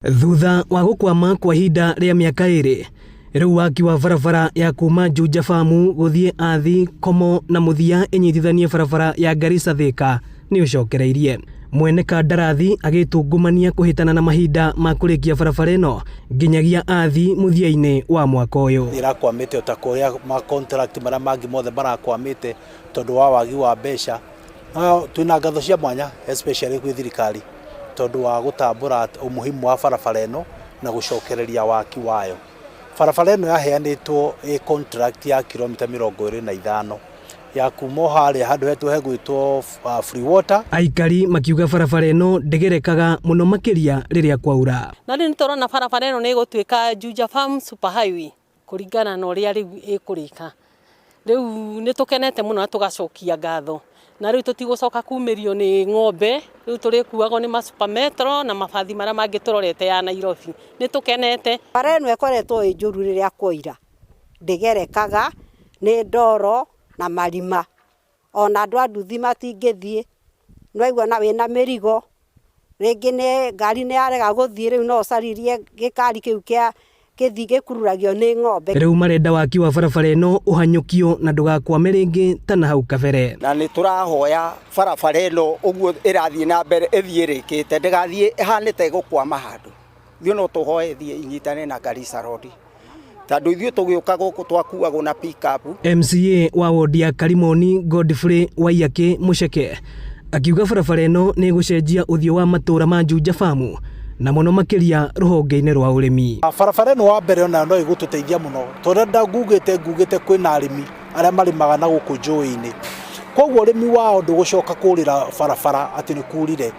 Thutha wa gũkwama kwa ihinda rĩa mĩaka ĩrĩ, rĩu waki wa barabara ya kuma Juja Farm gũthiĩ Athi, Komo na mũthia ĩnyitithanie barabara ya Garissa Thika nĩ ũcokereirie. Mwene kandarathi agĩtungumania kũhĩtana na mahinda ma kũrĩkia barabara ĩno nginyagia Athi mũthia-inĩ wa mwaka ũyũ. Nĩ ĩrakwamĩte o ta kũrĩa ma contract marĩa mangĩ mothe marakwamĩte tondũ wa wagi wa mbeca. No twĩna ngatho cia mwanya especially gwĩ thirikari tondũ wa gũtambũra umuhimu wa barabara ĩno na gũcokereria waki wayo. Barabara ĩno yaheanĩtwo ĩ contract ya kilomita 25 ya kuma o harĩa handũ hetwo hegwĩtwo Free Water. Aikari makiuga barabara ĩno ndĩgerekaga mũno makĩria rĩrĩa kwaura. Na rĩu nĩ tũrona barabara ĩno nĩ ĩgũtuĩka Juja Farm Super Highway kũringana na ũrĩa rĩu ĩkũrĩka. Rĩu nĩ tũkenete mũno na tũgacokia ngatho. Na rĩu tũtigũcoka kumĩrio nĩ ng'ombe, rĩu tũrĩkuagwo nĩ ma Super Metro na mabathi marĩa mangĩ tũrorete ya Nairobi. Nĩ tũkenete. Bara ĩno ĩkoretwo ĩ njũru rĩrĩa kwaura, ndĩgerekaga, nĩ ndoro na marima. Ona andũ a nduthi matingĩthiĩ, nĩwaigua na wĩna mĩrigo, rĩngĩ nĩ ngari nĩ yarega gũthiĩ rĩu no ũcaririe gĩkari kĩu kĩa gĩthiĩ gĩkururagio nĩ ng'ombe. Rĩu marenda waki wa barabara ĩno ũhanyũkio na ndũgakwame rĩngĩ ta na hau kabere. Na nĩ tũrahoya barabara ĩno ũguo ĩrathiĩ na mbere ĩthiĩ ĩrĩkĩte ndĩgathiĩ ĩhanĩte gũkwama handũ. Ithuĩ no tũhoe ĩthiĩ ĩnyitane na Garissa Road. Tondũ ithuĩ tũgĩũka gũkũ twakuagwo na pick-up. MCA wa wodi ya Karimoni Godfrey Waiyaki Mucheke akiuga barabara ĩno nĩ ĩgũcenjia ũthiũ wa matũũra ma Juja Farm na mũno makĩria rũhonge-inĩ rwa ũrĩmi. Barabara ĩno wa mbere onayo no ĩgũtũteithia mũno tondũ ngugĩte ngugĩte kwĩna arĩmi arĩa marĩmaga na gũkũ njũĩ-inĩ, koguo ũrĩmi wao ndũgũcoka kũrĩra barabara atĩ nĩ kurire,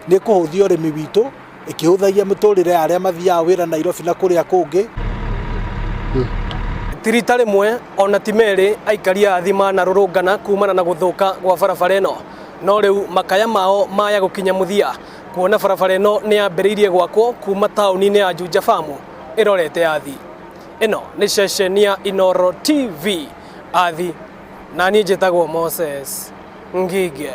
nĩ kũhũthia ũrĩmi witũ ĩkĩhũthagia mĩtũrĩre ya arĩa mathiaga wĩra Nairobi na kũrĩa kũngĩ. Ti rita rĩmwe ona ti merĩ aikari a Athi manarũrũngana kumana na gũthũka gwa barabara ĩno, no rĩu makaya mao maya gũkinya mũthia kuona barabara ĩno nĩ yambĩrĩirie gwakwo kuma taũni-inĩ ya Juja Farm ĩrorete Athi. Ĩno nĩ ceceni ya Inooro TV Athi, na niĩ njĩtagwo Moses Ngige.